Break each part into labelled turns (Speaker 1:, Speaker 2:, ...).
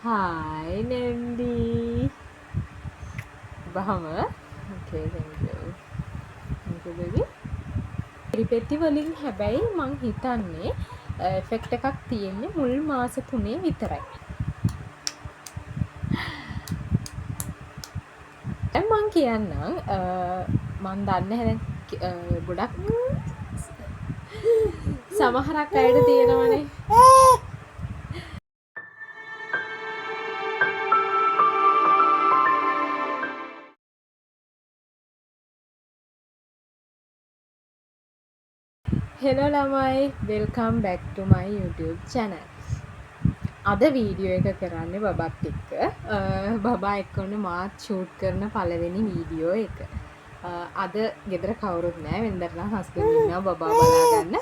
Speaker 1: Hi Nandi. බහම. Okay, thank you. Thank you baby. කිරිපෙති වලින් හැබැයි මං හිතන්නේ එෆෙක්ට් එකක් තියෙන්නේ මුල් මාස 3 විතරයි. දැන් මං කියන්නම්, මං දන්නේ නැහැ දැන් ගොඩක් සමහරක් අයට තියෙනවනේ. හෙලෝ ළමයි, welcome back to my YouTube channel. අද වීඩියෝ එක කරන්නේ බබත් එක්ක. බබා එක්ක ඔන්න මාත් ෂූට් කරන පළවෙනි වීඩියෝ එක. අද ගෙදර කවුරුත් නෑ. වෙනදට නම් හස්බන්ඩ් ඉන්නවා බබා බලා ගන්න.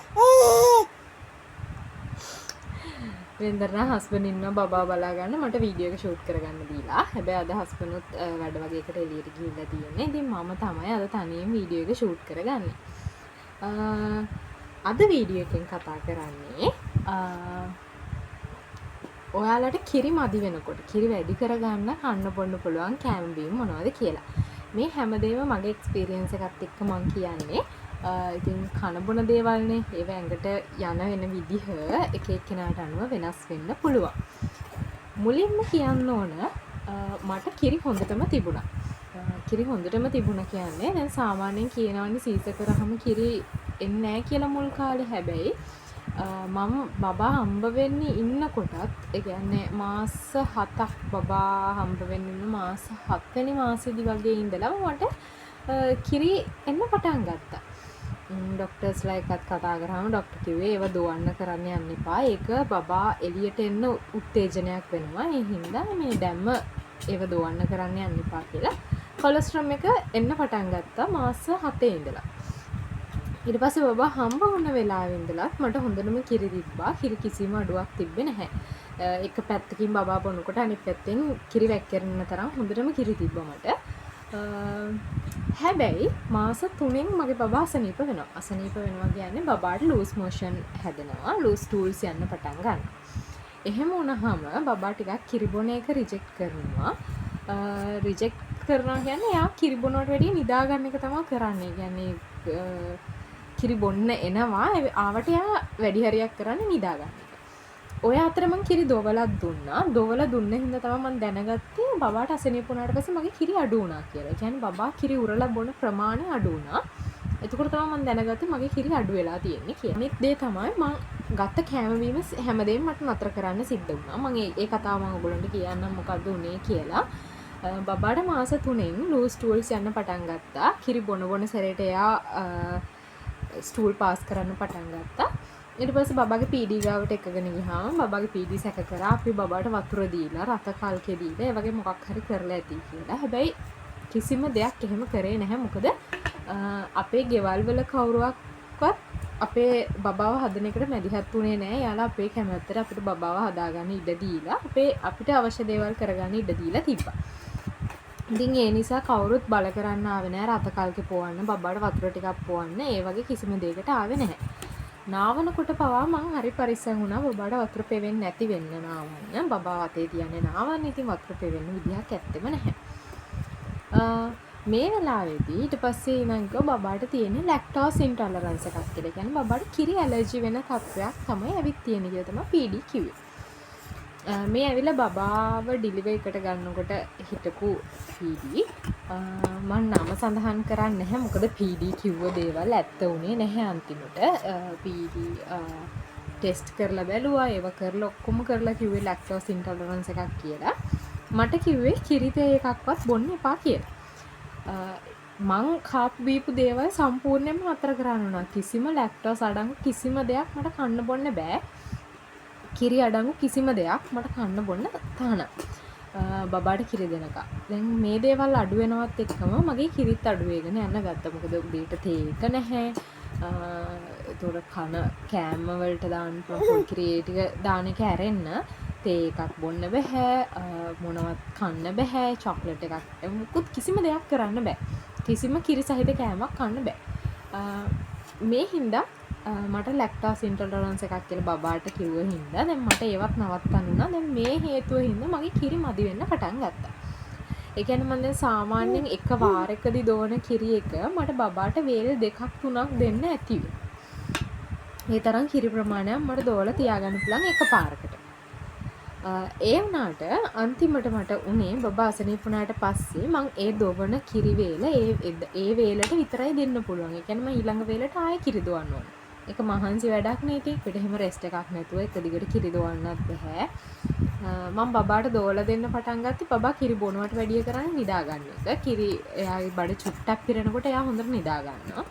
Speaker 1: වෙනදට නම් හස්බන්ඩ් ඉන්නවා බබා බලා ගන්න මට වීඩියෝ එක ෂූට් කරගන්න දීලා. හැබැයි අද හස්බන්ඩ්ුත් වැඩ වගේකට එළියට ගිහිල්ලා තියෙන්නේ. ඉතින් මම තමයි අද තනියෙන් වීඩියෝ එක ෂූට් කරගන්නේ. අද වීඩියෝ එකෙන් කතා කරන්නේ ඔයාලට කිරි මදි වෙනකොට කිරි වැඩි කරගන්න කන්න බොන්න පුළුවන් කෑම බීම මොනවද කියලා. මේ හැමදේම මගේ එක්ස්පීරියන්ස් එකත් එක්ක මං කියන්නේ. ඉතින් කන බොන දේවල්නේ, ඒව ඇඟට යන වෙන විදිහ එක එක්කෙනාට අනුව වෙනස් වෙන්න පුළුවන්. මුලින්ම කියන්න ඕන, මට කිරි හොඳටම තිබුණා. කිරි හොඳටම තිබුණා කියන්නේ දැන් සාමාන්‍යයෙන් කියනවනේ සීස කරාම කිරි එන්නේ නෑ කියලා මුල් කාලේ. හැබැයි මම බබා හම්බ වෙන්නේ ඉන්නකොටත්, ඒ කියන්නේ මාස 7ක් බබා හම්බ වෙන්න ඉන්න මාස 7 වෙනි මාසෙදි වගේ ඉඳලම මට කිරි එන්න පටන් ගත්තා. ඩොක්ටර්ස්ලා එක්කත් කතා කරාම ඩොක්ටර් කිව්වේ ඒව දොවන්න කරන්න යන්න එපා. ඒක බබා එළියට එන්න උත්තේජනයක් වෙනවා. ඒ හින්දා මේ දැම්ම ඒව දොවන්න කරන්න යන්න එපා කියලා. කොලෙස්ටරෝල් එක එන්න පටන් ගත්තා මාස 7 ඉඳලා. ඊට පස්සේ බබා හම්බ වුණ වෙලාවෙ ඉඳලත් මට හොඳටම කිරි තිබ්බා. කිරි කිසිම අඩුවක් තිබ්බේ නැහැ. එක පැත්තකින් බබා බොනකොට අනිත් පැත්තෙන් කිරි වැක්කිරෙන තරම් හොඳටම කිරි තිබ්බා මට. හැබැයි මාස 3න් මගේ බබා අසනීප වෙනවා. අසනීප වෙනවා කියන්නේ බබාට ලූස් මෝෂන් හැදෙනවා. ලූස් ටූල්ස් යන්න පටන් ගන්නවා. එහෙම වුණාම බබා ටිකක් කිරි බොන එක රිජෙක්ට් කරනවා. රිජෙක්ට් කරනවා කියන්නේ එයා කිරි බොනවට වැඩිය නිදා ගන්න එක තමයි කරන්නේ. ඒ කියන්නේ, කිරි බොන්න එනවා. ආවට එයා වැඩි හරියක් කරන්නේ නිදා ගන්න එක. ඔය අතර මං කිරි දොවලක් දුන්නා. දොවල දුන්න හින්දා තමයි මං දැනගත්තේ බබාට අසනීප වුණාට පස්සේ මගේ කිරි අඩු වුණා කියලා. ඒ කියන්නේ බබා කිරි උරලා බොන ප්‍රමාණය අඩු වුණා. එතකොට තමයි මං දැනගත්තේ මගේ කිරි අඩු වෙලා තියෙන්නේ කියලා. අනිත් දේ තමයි මං ගත්ත කෑම බීම හැමදේම මට නතර කරන්න සිද්ධ වුණා. මං ඒ කතාව මං ඔයගොල්ලන්ට කියන්නම් මොකද්ද උනේ කියලා. බබාට මාස 3න් ලූස් ටූල්ස් යන්න පටන් ගත්තා. කිරි බොන බොන සැරේට එයා ස්ටූල් පාස් කරන්න පටන් ගත්තා. ඊට පස්සේ බබාගේ PD ගාවට එකගෙන ගියාම බබාගේ PD සැක කරා අපි බබාට වතුර දීලා රත කල්කේ දීලා ඒ වගේ මොකක් හරි කරලා ඇති කියලා. හැබැයි කිසිම දෙයක් එහෙම කරේ නැහැ. මොකද අපේ ගෙවල් වල කවුරුවක්වත් අපේ බබාව හදන එකට මැදිහත් වුණේ නැහැ. එයාලා අපේ කැමැත්තට අපිට බබාව හදාගන්න ඉඩ දීලා අපිට අවශ්‍ය දේවල් කරගන්න ඉඩ දීලා තිබ්බා. ඉතින් ඒ නිසා කවුරුත් බල කරන්න ආවේ නෑ. රත කල්කේ පොවන්න, බබාට වතුර ටිකක් පොවන්න, ඒ වගේ කිසිම දෙයකට ආවේ නැහැ. නාවනකොට පවා මං හරි පරිස්සම් වුණා බබාට වතුර පෙවෙන්නේ නැති වෙන්න නාවන්න. බබා අතේ තියන්නේ නාවන්න. ඉතින් වතුර පෙවෙන්න විදිහක් ඇත්තෙම නැහැ. මේ වෙලාවේදී ඊට පස්සේ ඉඳන් කිව්වා බබාට තියෙන ලැක්ටෝස් ඉන්ටොලරන්ස් එකක් කියලා. ඒ කියන්නේ බබාට කිරි ඇලර්ජි වෙන තත්ත්වයක් තමයි ඇවිත් තියෙන්නේ කියලා තමයි PD කිව්වේ. මේ ඇවිල්ලා බබාව ඩිලිවර් එකට ගන්නකොට හිටපු PD. මං නම සඳහන් කරන්නේ නැහැ. මොකද PD කිව්ව දේවල් ඇත්ත වුණේ නැහැ අන්තිමට. PD test කරලා බැලුවා. ඒව කරලා ඔක්කොම කරලා කිව්වේ ලැක්ටෝස් ඉන්ටොලරන්ස් එකක් කියලා. මට කිව්වේ කිරි තේ එකක්වත් බොන්න එපා කියලා. මං කාපු බීපු දේවල් සම්පූර්ණයෙන්ම නතර කරන්න වුණා. කිසිම ලැක්ටෝස් අඩංගු කිසිම දෙයක් මට කන්න බොන්න බෑ. කිරි අඩංගු කිසිම දෙයක් මට කන්න බොන්න තහනම්. බබාට කිරි දෙනකම්. දැන් මේ දේවල් අඩු වෙනවත් එක්කම මගේ කිරිත් අඩු වෙගෙන යන්න ගත්තා. මොකද උදේට තේ එක නැහැ. ඒතකොට කන කෑම වලට දාන්න පුළුවන් පොල් කිරි ඒ ටික දාන එක ඇරෙන්න තේ එකක් බොන්න බැහැ. මොනවත් කන්න බැහැ. චොක්ලට් එකක් මුකුත් කිසිම දෙයක් කරන්න බෑ. කිසිම කිරි සහිත කෑමක් කන්න බෑ. මේ හින්දා මට ලැක්ටෝස් ඉන්ටොලරන්ස් එකක් කියලා බබාට කිව්ව හින්දා දැන් මට ඒවත් නවත්තන්න වුණා. දැන් මේ හේතුව හින්දා මගේ කිරි මදි වෙන්න පටන් ගත්තා. ඒ කියන්නේ මම දැන් සාමාන්‍යයෙන් එක වාරයකදී දොවන කිරි එක මට බබාට වේල් දෙකක් තුනක් දෙන්න ඇති වෙනවා. ඒ තරම් කිරි ප්‍රමාණයක් මට දොවලා තියාගන්න පුළුවන් එක පාරකට. ඒ වුණාට අන්තිමට මට උනේ බබා අසනීප වුණාට පස්සේ මං ඒ දොවන කිරි වේල ඒ වේලට විතරයි දෙන්න පුළුවන්. ඒ කියන්නේ මං ඊළඟ වේලට ආයෙ කිරි දොවන්න ඕන. ඒක මහන්සි වැඩක් නේ ඉතින්. අපිට එහෙම රෙස්ට් එකක් නැතුව එක දිගට කිරි දොවන්නත් බැහැ. මං බබාට දොවලා දෙන්න පටන් ගත්තේ බබා කිරි බොනවට වැඩිය කරන්නේ නිදා ගන්න එක. කිරි එයාගේ බඩ චුට්ටක් පිරෙනකොට එයා හොඳට නිදා ගන්නවා.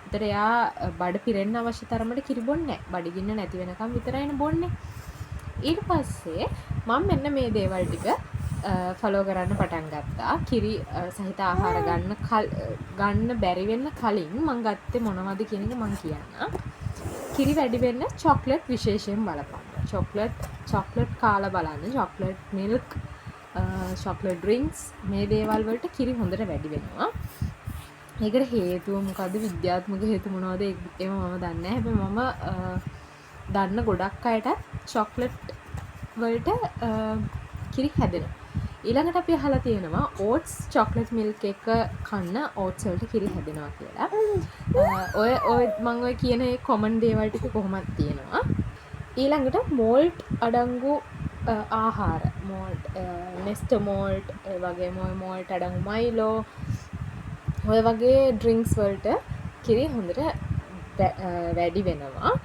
Speaker 1: ඒතර එයා බඩ පිරෙන්න අවශ්‍ය තරමට කිරි බොන්නේ නැහැ. බඩගින්න නැති වෙනකම් විතරයිනේ බොන්නේ. ඊට පස්සේ මම මෙන්න මේ දේවල් ටික ෆලෝ කරන්න පටන් ගත්තා. කිරි සහිත ආහාර ගන්න බැරි වෙන්න කලින් මං ගත්තේ මොනවද කියන එක මං කියන්නම්. කිරි වැඩි වෙන්න චොක්ලට් විශේෂයෙන් බලපානවා. චොක්ලට් කාලා බලන්න. චොක්ලට් මිල්ක්, චොක්ලට් ඩ්‍රින්ක්ස් මේ දේවල් වලට කිරි හොඳට වැඩි වෙනවා. ඒකට හේතුව මොකද්ද? විද්‍යාත්මක හේතු මොනවද? ඒව මම දන්නේ නැහැ. හැබැයි මම දන්න ගොඩක් අයටත් චොක්ලට් වලට කිරි හැදෙනවා. ඊළඟට අපි අහලා තියෙනවා ඕට්ස් චොක්ලට් මිල්ක් එක කන්න ඕට්ස් වලට කිරි හැදෙනවා කියලා. ඔය මං ඔය කියන ඒ කොමන් දේවල් ටික කොහොමද තියෙනවා. ඊළඟට මෝල්ට් අඩංගු ආහාර, මෝල්ට්, නෙස්ට් මෝල්ට්, ඒ වගේම ඔය මෝල්ට් අඩංගු මයිලෝ, ඔය වගේ ඩ්‍රින්ක්ස් වලට කිරි හොඳට වැඩි වෙනවා.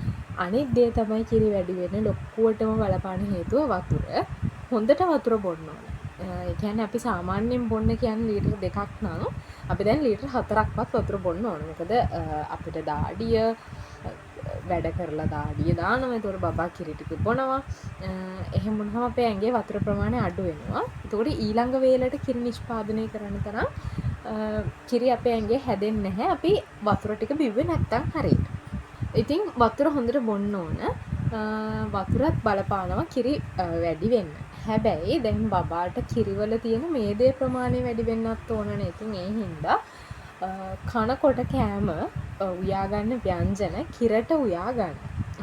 Speaker 1: අනිත් දේ තමයි කිරි වැඩි වෙන ලොකුවටම බලපාන හේතුව වතුර. හොඳට වතුර බොන්න ඕන. ඒ කියන්නේ අපි සාමාන්‍යයෙන් බොන්න කියන්නේ ලීටර් දෙකක් නම් අපි දැන් ලීටර් 4ක්වත් වතුර බොන්න ඕන. මොකද අපිට දාඩිය වැඩ කරලා දාඩිය දානවා. ඒතකොට බබා කිරි ටික බොනවා. එහෙම වුණාම අපේ ඇඟේ වතුර ප්‍රමාණය අඩු වෙනවා. එතකොට ඊළඟ වේලට කිරි නිෂ්පාදනය කරන්න තරම් කිරි අපේ ඇඟේ හැදෙන්නේ නැහැ. අපි වතුර ටික බිව්වේ නැත්තම් හරියට. ඉතින් වතුර හොඳට බොන්න ඕන. වතුරත් බලපානවා කිරි වැඩි වෙන්න. හැබැයි දැන් බබාට කිරිවල තියෙන මේදේ ප්‍රමාණය වැඩි වෙන්නත් ඕනනේ. ඉතින් ඒ හින්දා කනකොට කෑම උයා ගන්න ව්‍යංජන කිරට උයා ගන්න.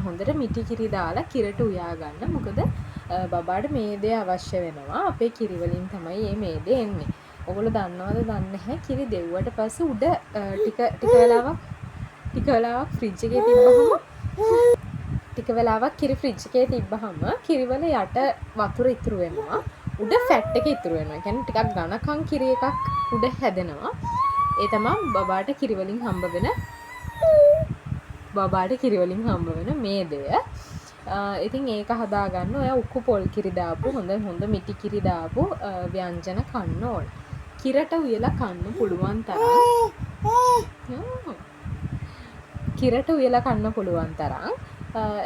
Speaker 1: හොඳට මිටි කිරි දාලා කිරට උයා ගන්න. මොකද බබාට මේදේ අවශ්‍ය වෙනවා. අපේ කිරි වලින් තමයි මේ මේදේ එන්නේ. ඔයගොල්ලෝ දන්නවද දන්නේ නැහැ කිරි දෙව්වට පස්සේ උඩ ටික වෙලාවක් ෆ්‍රිජ් එකේ තිබ්බහම ටික වෙලාවක් කිරි ෆ්‍රිජ් එකේ තිබ්බහම කිරිවල යට වතුර ඉතුරු වෙනවා. උඩ ෆැට් එක ඉතුරු වෙනවා. ඒ කියන්නේ ටිකක් ඝනකම් කිරි එකක් උඩ හැදෙනවා. ඒ තමා බබාට කිරි වලින් හම්බ වෙන බබාට කිරි වලින් හම්බ වෙන මේදය. ඉතින් ඒක හදාගන්න ඔයා උක්කු පොල් කිරි දාපු හොඳ මිටි කිරි දාපු ව්‍යංජන කන්න ඕන. කිරට උයලා කන්න පුළුවන් තරම් කිරට උයලා කන්න පුළුවන් තරම්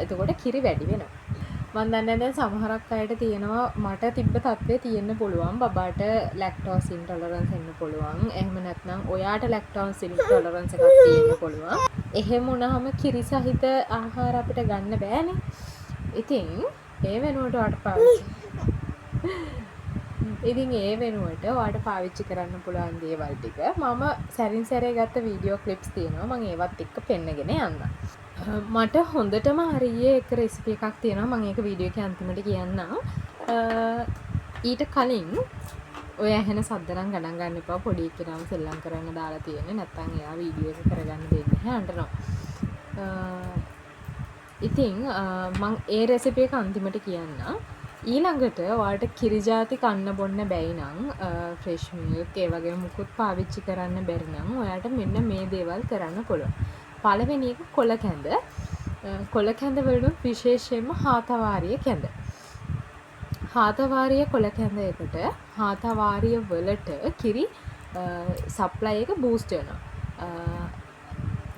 Speaker 1: එතකොට කිරි වැඩි වෙනවා. මං දන්නේ නැහැ දැන් සමහරක් අයට තියෙනවා මට තිබ්බ තත්ත්වය තියෙන්න පුළුවන්. බබාට ලැක්ටෝස් ඉන්ටොලරන්ස් එන්න පුළුවන්. එහෙම නැත්නම් ඔයාට ලැක්ටෝස් ඉන්ටොලරන්ස් එකක් තියෙන්න පුළුවන්. එහෙම වුණාම කිරි සහිත ආහාර අපිට ගන්න බෑනේ. ඉතින් ඒ වෙනුවට ඔයාට පාවිච්චි ඉතින් ඒ වෙනුවට ඔයාට පාවිච්චි කරන්න පුළුවන් දේවල් ටික මම සැරින් සැරේ ගත්ත වීඩියෝ ක්ලිප්ස් තියෙනවා. මං ඒවත් එක්ක පෙන්නගෙන යන්නම්. මට හොඳටම හරියේ එක රෙසිපි එකක් තියෙනවා. මං ඒක වීඩියෝ එකේ අන්තිමට කියන්නම්. ඊට කලින් ඔය ඇහෙන සද්ද නම් ගණන් ගන්න එපා. පොඩි එක්කෙනාව සෙල්ලම් කරන්න දාලා තියෙන්නේ. නැත්තම් එයා වීඩියෝ එක කරගන්න දෙන්නේ නැහැ අඬනවා. ඉතින් මං ඒ රෙසිපි එක අන්තිමට කියන්නම්. ඊළඟට ඔයාලට කිරි ජාති කන්න බොන්න බැරි නම් ෆ්‍රෙෂ් මිල්ක් ඒ වගේම මුකුත් පාවිච්චි කරන්න බැරි නම් ඔයාලට මෙන්න මේ දේවල් කරන්න පුළුවන්. පළවෙනි එක කොළ කැඳ. කොළ කැඳ වලිනුත් විශේෂයෙන්ම හාතවාරිය කැඳ. හාතවාරිය කොළ කැඳ එකට හාතවාරිය වලට කිරි සප්ලයි එක බූස්ට් වෙනවා.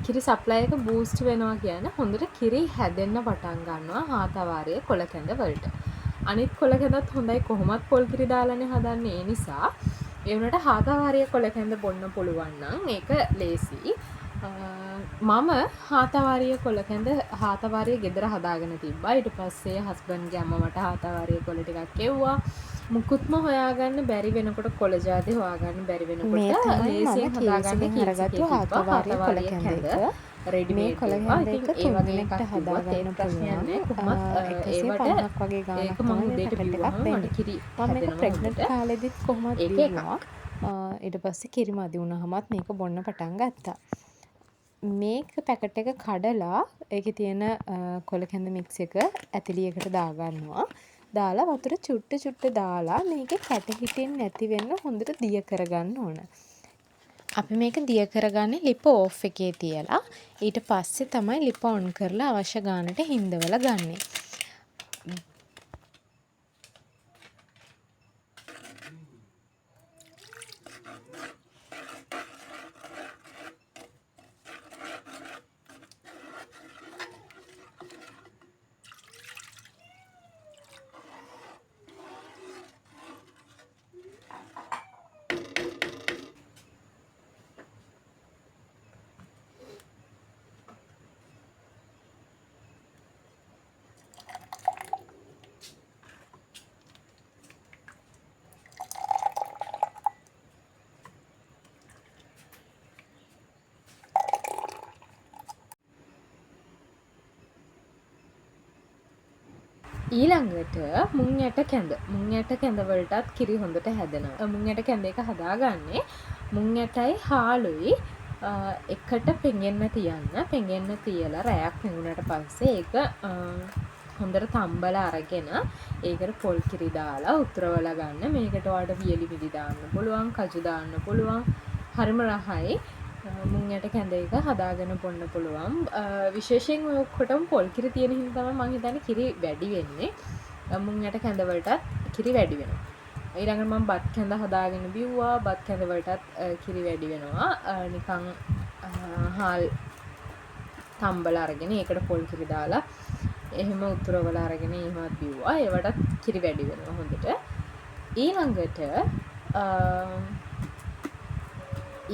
Speaker 1: කිරි සප්ලයි එක බූස්ට් වෙනවා කියන්නේ හොඳට කිරි හැදෙන්න පටන් ගන්නවා හාතවාරිය කොළ කැඳ වලට. අනිත් කොළ කැඳත් හොඳයි කොහොමත් පොල් කිරි දාලානේ හදන්නේ. ඒ නිසා ඒ වුණාට හාතවාරිය කොළ කැඳ බොන්න පුළුවන් නම් ඒක ලේසි. මම හාතවාරිය කොළ කැඳ හාතවාරිය ගෙදර හදාගෙන තිබ්බා. ඊට පස්සේ හස්බන්ඩ්ගේ අම්මා මට හාතවාරිය කොළ ටිකක් එව්වා. මුකුත්ම හොයාගන්න බැරි වෙනකොට කොළ ජාති හොයාගන්න බැරි වෙනකොට
Speaker 2: මේ තමයි
Speaker 1: ලේසියෙන්
Speaker 2: මම
Speaker 1: හදාගන්න
Speaker 2: කීල්ස් එකෙන්
Speaker 1: කීල්ස්
Speaker 2: අරගත්තු
Speaker 1: එකේ තිබ්බා
Speaker 2: හාතවාරිය කොළ
Speaker 1: හාතවාරිය
Speaker 2: කැඳ
Speaker 1: කැඳ.
Speaker 2: එක.
Speaker 1: රෙඩි
Speaker 2: මේ
Speaker 1: මේඩ්
Speaker 2: කොළ
Speaker 1: ඒවා.
Speaker 2: කැඳ
Speaker 1: ඉතින්
Speaker 2: එක
Speaker 1: ඒ
Speaker 2: තුන්
Speaker 1: වගේ
Speaker 2: දෙනෙක්ට
Speaker 1: එකක්
Speaker 2: හදා
Speaker 1: බිව්වත් ඒත්
Speaker 2: ගන්න
Speaker 1: ප්‍රශ්නයක්
Speaker 2: පුළුවන්.
Speaker 1: නෑ. කොහොමත් ඒවට
Speaker 2: 150ක් වගේ
Speaker 1: ඒක
Speaker 2: ගාණක්
Speaker 1: මං
Speaker 2: තමයි මේ
Speaker 1: උදේට
Speaker 2: පැකට් එකක්
Speaker 1: බිව්වහම මට
Speaker 2: වෙන්නේ.
Speaker 1: කිරි
Speaker 2: මම මේක
Speaker 1: හැදෙනවා
Speaker 2: ප්‍රෙග්නන්ට්
Speaker 1: හොඳට.
Speaker 2: කාලෙදිත් කොහොමත්
Speaker 1: ඒක එකක්.
Speaker 2: බිව්වා. ඊට පස්සේ කිරි මදි වුණාමත් මේක බොන්න පටන් ගත්තා. මේක පැකට් එක කඩලා ඒකේ තියෙන කොළ කැඳ මික්ස් එක ඇතිලියකට දාගන්නවා. දාලා වතුර චුට්ට චුට්ට දාලා මේකේ කැට හිටින්නේ නැති වෙන්න හොඳට දිය කරගන්න ඕන. අපි මේක දිය කරගන්නේ ලිප ඕෆ් එකේ තියලා. ඊට පස්සේ තමයි ලිප ඔන් කරලා අවශ්‍ය ගානට හින්දවලා ගන්නෙ.
Speaker 1: ඊළඟට මුං ඇට කැඳ. මුං ඇට කැඳ වලටත් කිරි හොඳට හැදෙනවා. මුං ඇට කැඳ එක හදාගන්නේ මුං ඇටයි හාලුයි එකට පෙඟෙන්න තියන්න. පෙඟෙන්න තියලා රැයක් පෙඟුණාට පස්සේ ඒක හොඳට තම්බලා අරගෙන ඒකට පොල් කිරි දාලා උතුරවලා ගන්න. මේකට ඔයාලට වියලි මිදි දාන්න පුළුවන්, කජු දාන්න පුළුවන්. හරිම රහයි. මුං ඇට කැඳ එක හදාගෙන බොන්න පුළුවන්. විශේෂයෙන් ඔය ඔක්කොටම පොල් කිරි තියෙන හින්දා තමයි මං හිතන්නේ කිරි වැඩි වෙන්නේ. මුං ඇට කැඳ වලටත් කිරි වැඩි වෙනවා. ඊළඟට මං බත් කැඳ හදාගෙන බිව්වා. බත් කැඳ වලටත් කිරි වැඩි වෙනවා. නිකන් හාල් තම්බලා අරගෙන ඒකට පොල් කිරි දාලා එහෙම උතුරවලා අරගෙන එහෙමත් බිව්වා. ඒවටත් කිරි වැඩි වෙනවා හොඳට.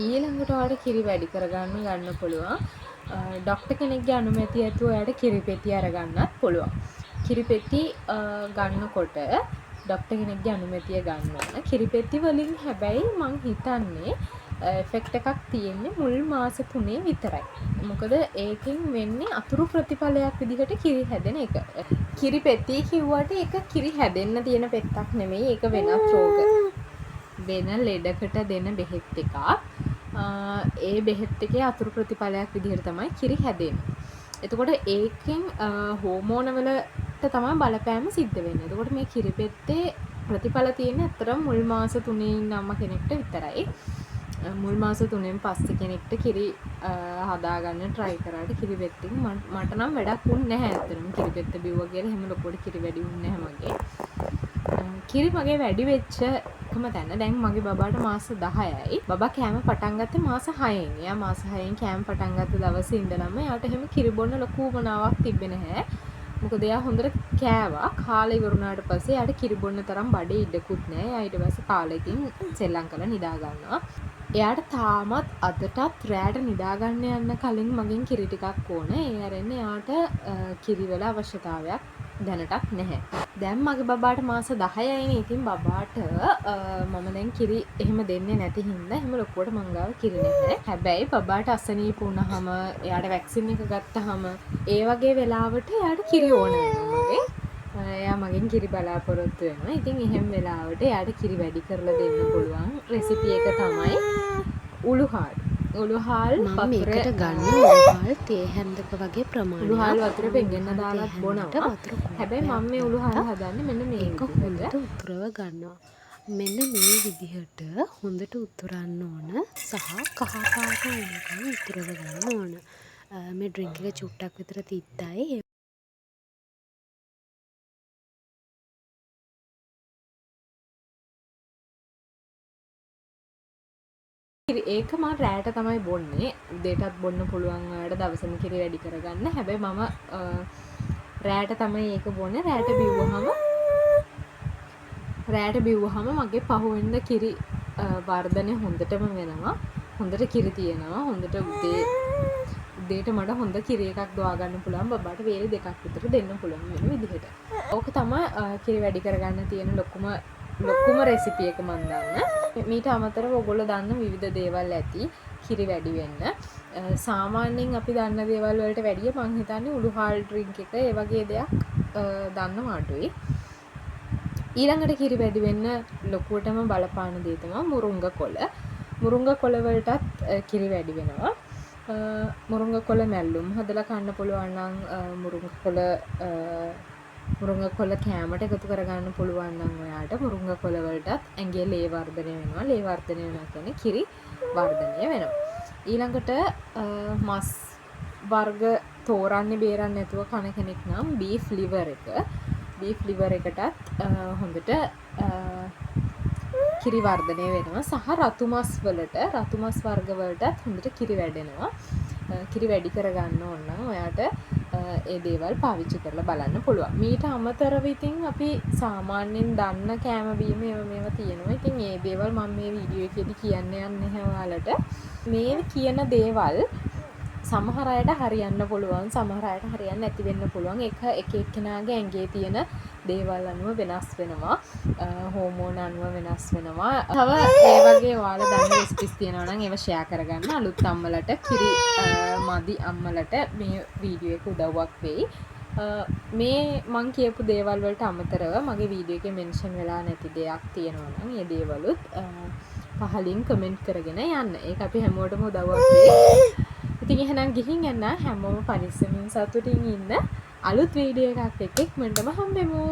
Speaker 1: ඊළඟට ඔයාලට කිරි වැඩි කරගන්න ගන්න පුළුවන්. ඩොක්ටර් කෙනෙක්ගේ අනුමැතිය ඇතුව ඔයාලට කිරි පෙති අරගන්නත් පුළුවන්. කිරි පෙති ගන්නකොට ඩොක්ටර් කෙනෙක්ගේ අනුමැතිය ගන්න ඕන. කිරි පෙති වලින් හැබැයි මං හිතන්නේ එෆෙක්ට් එකක් තියෙන්නේ මුල් මාස 3 විතරයි. මොකද ඒකෙන් වෙන්නේ අතුරු ප්‍රතිඵලයක් විදිහට කිරි හැදෙන එක. කිරි පෙති කිව්වට ඒක කිරි හැදෙන්න තියෙන පෙත්තක් නෙමෙයි. ඒක වෙනත් රෝග වෙන ලෙඩකට දෙන බෙහෙත් එකක්. ඒ බෙහෙත් එකේ අතුරු ප්‍රතිඵලයක් විදිහට තමයි කිරි හැදෙන්නේ. එතකොට ඒකෙන් හෝමෝන වලට තමයි බලපෑම සිද්ධ වෙන්නේ. එතකොට මේ කිරි පෙත්තේ ප්‍රතිඵල තියෙන්නේ ඇත්තටම මුල් මාස 3 ඉන්න අම්මා කෙනෙක්ට විතරයි. මුල් මාස 3න් පස්සේ කෙනෙක්ට කිරි හදාගන්න try කරාට කිරි පෙත්තෙන් මට නම් වැඩක් වුන්නේ නැහැ. ඇත්තටම කිරි පෙත්ත බිව්වා කියලා එහෙම ලොකුවට කිරි වැඩි වුන්නේ නැහැ මගේ. කිරි මගේ වැඩි වෙච්ච එකම තැන. දැන් මගේ බබාට මාස 10යි. බබා කෑම පටන් ගත්තේ මාස 6න්. එයා මාස 6න් කෑම පටන් ගත්ත දවසේ ඉඳලම එයාට එහෙම කිරි බොන්න ලොකු උවමනාවක් තිබ්බේ නැහැ. මොකද එයා හොඳට කෑවා. කාලා ඉවර වුණාට පස්සේ එයාට කිරි බොන්න තරම් බඩේ ඉඩකුත් නෑ. එයා ඊට පස්සේ කාලා ඉතින් සෙල්ලම් කරලා නිදා ගන්නවා. එයාට තාමත් අදටත් රෑට නිදා ගන්න යන්න කලින් මගෙන් කිරි ටිකක් ඕන. ඒ ඇරෙන්න එයාට කිරි වල අවශ්‍යතාවයක් දැනටත් නැහැ. දැන් මගේ බබාට මාස 10යිනේ. ඉතින් බබාට මම දැන් කිරි එහෙම දෙන්නේ නැති හින්දා එහෙම ලොකුවට මං ගාව කිරි නැහැ. හැබැයි බබාට අසනීප වුණාම, එයාට වැක්සින් එක ගත්තාම, ඒ වගේ වෙලාවට එයාට කිරි ඕන වෙනවා මගෙන්. එයා මගෙන් කිරි බලාපොරොත්තු වෙනවා. ඉතින් එහෙම වෙලාවට එයාට කිරි වැඩි කරලා දෙන්න පුළුවන් රෙසිපි එක තමයි උළුහාල්. උළුහාල්
Speaker 3: මම
Speaker 1: වතුර,
Speaker 3: මේකට ගන්න උළුහාල් තේ හැන්දක වගේ ප්‍රමාණයක්.
Speaker 1: උළුහාල් වතුර පෙඟෙන්න
Speaker 3: උළුහාල් තේ
Speaker 1: දාලත්
Speaker 3: හැන්දට
Speaker 1: බොනවා.
Speaker 3: වතුර
Speaker 1: හැබැයි මම මේ
Speaker 3: කෝප්පයක්
Speaker 1: උළුහාල්
Speaker 3: දාලා
Speaker 1: හදන්නේ මෙන්න මේ
Speaker 3: ඒක
Speaker 1: විදිහට.
Speaker 3: හොඳට උතුරව ගන්නවා. මෙන්න මේ විදිහට හොඳට උතුරන්න ඕන සහ කහ පාට වෙනකන් උතුරව ගන්න ඕන. මේ ඩ්‍රින්ක් එක චුට්ටක් විතර තිත්තයි.
Speaker 1: ඒක මම රෑට තමයි බොන්නේ. උදේටත් බොන්න පුළුවන් ඔයාලට දවසම කිරි වැඩි කරගන්න. හැබැයි මම රෑට තමයි ඒක බොන්නේ. රෑට බිව්වහම මගේ පහුවෙන්ද කිරි වර්ධනය හොඳටම වෙනවා. හොඳට කිරි තියෙනවා. හොඳට උදේට මට හොඳ කිරි එකක් දොවා ගන්න පුළුවන්. බබාට වේල දෙකක් විතර දෙන්න පුළුවන් වෙන විදිහට. ඕක තමයි කිරි වැඩි කරගන්න තියෙන ලොකුම රෙසිපි එක මං දන්න. මීට අමතරව ඔයගොල්ලෝ දන්න විවිධ දේවල් ඇති කිරි වැඩි වෙන්න. සාමාන්‍යයෙන් අපි දන්න දේවල් වලට වැඩිය මං හිතන්නේ උළුහාල් ඩ්‍රින්ක් එක ඒ වගේ දෙයක් දන්නවා අඩුයි. ඊළඟට කිරි වැඩි වෙන්න ලොකුවටම බලපාන දේ තමයි මුරුංග කොළ. මුරුංග කොළ වලටත් කිරි වැඩි වෙනවා. මුරුංග කොළ මැල්ලුම් හදලා කන්න පුළුවන් නම්, මුරුංග කොළ කෑමට එකතු කරගන්න පුළුවන් නම් ඔයාට, මුරුංග කොළ වලටත් ඇඟේ ලේ වර්ධනය වෙනවා. ලේ වර්ධනය වෙනවා කියන්නේ කිරි වර්ධනය වෙනවා. ඊළඟට මස් වර්ග තෝරන්නේ බේරන්නේ නැතුව කන කෙනෙක් නම් බීෆ් ලිවර් එක. බීෆ් ලිවර් එකටත් හොඳට කිරි වර්ධනය වෙනවා සහ රතු මස් වලට, රතු මස් වර්ග වලටත් හොඳට කිරි වැඩෙනවා. කිරි වැඩි කරගන්න ඕන නම් ඔයාට ඒ දේවල් පාවිච්චි කරලා බලන්න පුළුවන්. මීට අමතරව ඉතින් අපි සාමාන්‍යයෙන් දන්න කෑම බීම ඒවා මේවා තියෙනවා. ඉතින් ඒ දේවල් මම මේ වීඩියෝ එකේදී කියන්න යන්නේ නැහැ ඔයාලට. මේ කියන දේවල් සමහර අයට හරියන්න පුළුවන්, සමහර අයට හරියන්නේ නැති වෙන්න පුළුවන්. ඒක එක එක්කෙනාගේ ඇඟේ තියෙන දේවල් අනුව වෙනස් වෙනවා. හෝමෝන අනුව වෙනස් වෙනවා. තව ඒ වගේ ඔයාලා දන්න රෙසිපිස් තියෙනවා නම් ඒවා ෂෙයා කරගන්න. අලුත් අම්මලට, කිරි මදි අම්මලට මේ වීඩියෝ එක උදව්වක් වෙයි. මේ මං කියපු දේවල් වලට අමතරව මගේ වීඩියෝ එකේ මෙන්ෂන් වෙලා නැති දෙයක් තියෙනවා නම් ඒ දේවලුත් පහලින් කමෙන්ට් කරගෙන යන්න. ඒක අපි හැමෝටම උදව්වක් වෙයි. ඉතින් එහෙනම් ගිහින් යන්න. හැමෝම පරිස්සමින් සතුටින් ඉන්න. අලුත් වීඩියෝ එකක් එක්ක ඉක්මනටම හම්බෙමු.